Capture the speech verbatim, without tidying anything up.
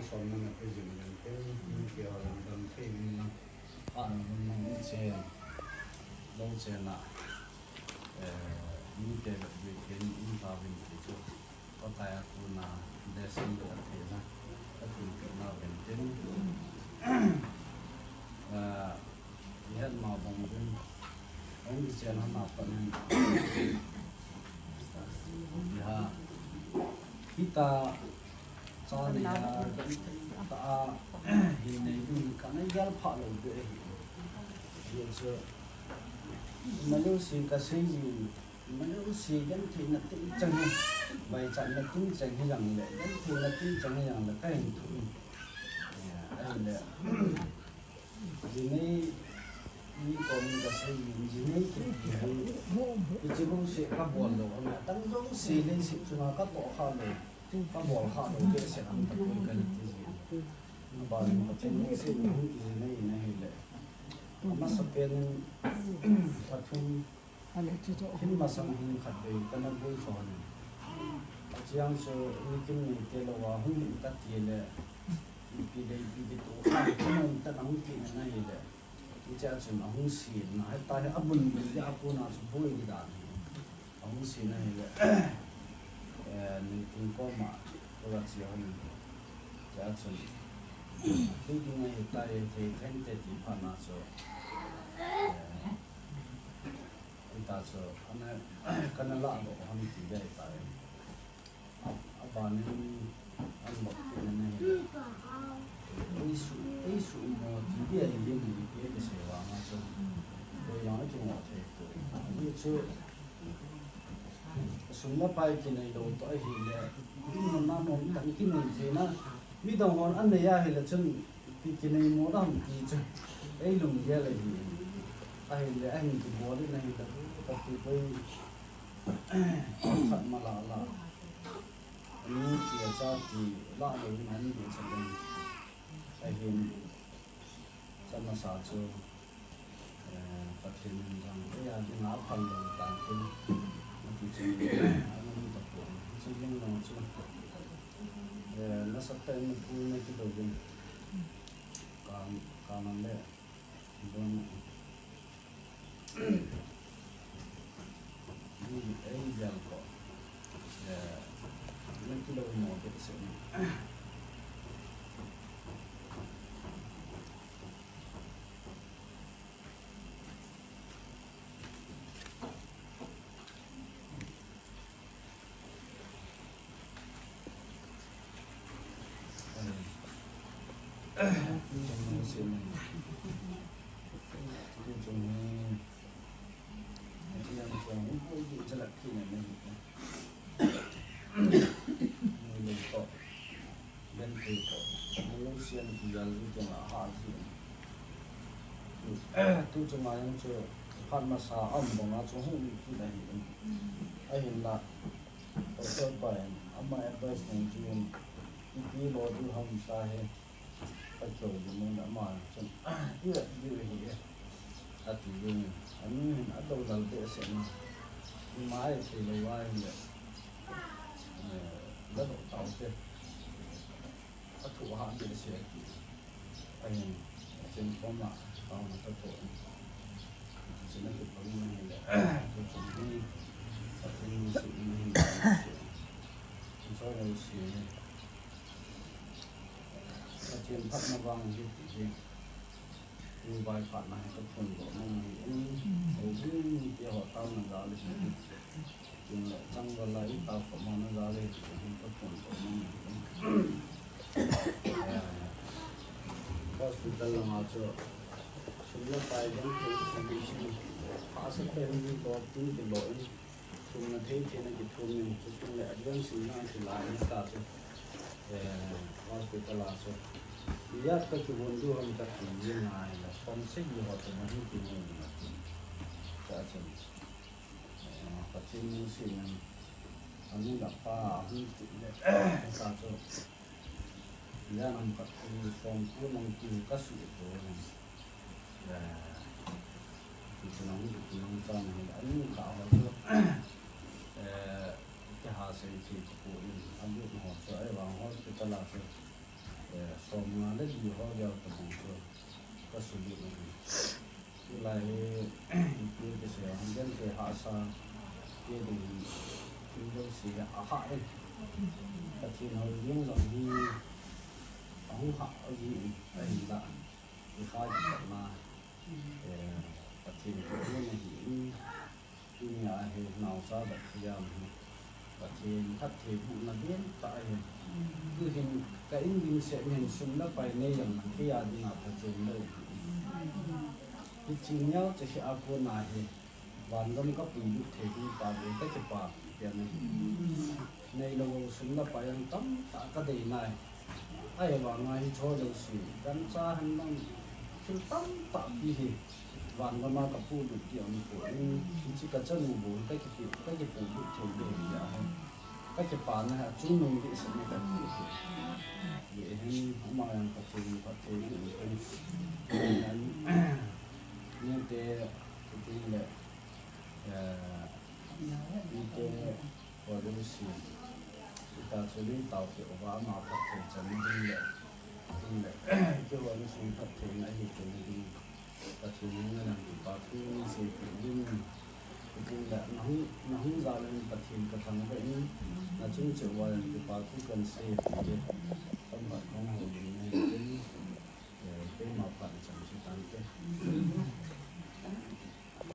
Somna na pe jing jing te, mi ke ho lam dam thei ni na. A na mun na mi che, lo che na. Eh, mi ke ga bi ke ni in ta vin ti chu. Ko ta ya ku na de sin ga thei na. A tin ke na vin tin. Eh, Ihet ma bang ding. Hong kichen hon a pat in. Iha. Hita cha nei a, ta a, hi nei ding ka nei gal pha lo de hi. Hi chu. Malu si ka sei ji. Malu si gan thei na ting chang hi. Bai chan na ting chang hi jang le. Gan thei na ting chang hi jang le. Ka hin thu. Ya, ai le. Jinei, mi kom ka sei, jinei kiti hi, hiche bou se ka bol lou, ama tang jouse leiset chunga ka toh kha lou, ka bol kha lou, behseh um tapoi kati ji. Aban in Pathen in sei hung kijinei in ahile. Amasapen in, pathum, Hin masang hin khatvei kana boi thon. Achiang chu nikim neite louva hung hin kati le, ipi le ipi kitoh kha, kinom tah a hung kina ahile. Hichea chun ahung sina, heta hi abul bul dia kona chu boi kidan hi. Ahung sina ahile, eh, nikim koma, tua chia hung. Hichea chun, ti ding ahitai, thei thei te ti phat na chu, eh, Hita chu, ana, kana lah doh ham ti dai ta e. A, abanin, an bak ti na na hi. Ei su, ei su mo ti dai hi ni ti ke se wa ma chu. Ko yang chu mo te ko. Ni chu, sum le pai kinei lou toh ahile, ding nom na nom tang kinei thei na, midang hon anei ahile chun, Ti kinei mo dam ti chu. Ei lunggel ahi. Ahile, ahin kibol in ahile, kati koi, khat ma la la. Ani ti a cha ti la lo in ani ti cha den. Ahin, cha masa chu. Eh, Pathen in jong, eh, a dinga aphal lou tan tin, ati chu, eh, a nung ta pon, chu ding jong chu, eh, nasatah in pu na kidou ding, ka, ka man le, don, ni, eh, gel ko, eh, na kidou mo behseh ni. Genthei toh, Malaysia ni kijal ji teng a ha ji. Tu chunga jong chu phat masa a um banga chu hung kit ahi. Ahinla, Pastor pa in ama advice nung chu, ipi lo diu ham ta he. Ka chol ding mun ama chun, "Ah, i vet diu ahi e," ati ding. Ani hin adou lal behseh na. Ima e thei lou ahile, eh, la dou tau te. Athu ha behseh ati. Ahin, achen koma, tau na ka to. Chuna ki pang na hile, tu chun hi, Pathen in si in hi, so lo si. Pathen phatna vang hi ti hi. Mobile phatna hi ka phone doh na hi. Ho jing te ho tao na jal hi. Tin le chang va lai ta pha mo na jal hi. Ka phone doh na hi. Eh, hospital langa chu. Sum le pai jong thei thei si. Pha sa pen ni doh tin ti doh in. Thumna thei thei na kithum in, chuting le advance in na thilai in ta chu, eh, hospital a chu. Ijat ka kivon diu ham kati jeng a ahile, som sagi ho chu na hin kivon ding ati. Chuche chun, eh, Pathen lungset in, anu le apa ahung kit le, ta chu. Ijat ham kati, som ko nang ti ka su ko. Eh, ti chu nang, ti chu nang chan hi, ani kha ho chu, eh, ti ha sei ti chu ko in, ani ho chu, ai vang hospital a chu, Eh, som nga le li ho gel tabang chu ka sulut u hi. Tulai hi ipi kisei ham, gente hahsa te ding thil jouse ahah in, Pathen houin jong hi ahung hah ji in, ahinla i kha kipatna, eh, Pathen kithona hi in, tunia hi naocha Bethlehem hi Pathen phattheibohna lentah ahi. Tuhin ka in ding seh in sum le pai nei jong kei a dinga phachen lou. Hiche neo chu hi a kona hi vangam ka puilut thei ding tah ve ka kipa pen ahi. Neilou sum le pai jong tamtah ka dei nai. Ahivanga hiche jouse, gancha hen lang, thil tamtah pi hi vangam a ka puilut ding aum poi, hiche ka chanu bou ka kipu, ka kipuilut thei ding ahi. Ka kipana hi achungnung dehset in ka ti hi. Ve hin ama jong Pathen phatthei boh in. Nute, ipi le, eh, nute, Koi lungset, hita chu nei taopi uva ama phatthei channa ding le, ding le, keiho insung phattheina ahi theina ding, Pathen henga jong kipa thu nei seipeh ding, ding le, nahung, nahung jal in Pathen kathangvah in, nachung cheh uva jong kipa thu kahin seipeh ding.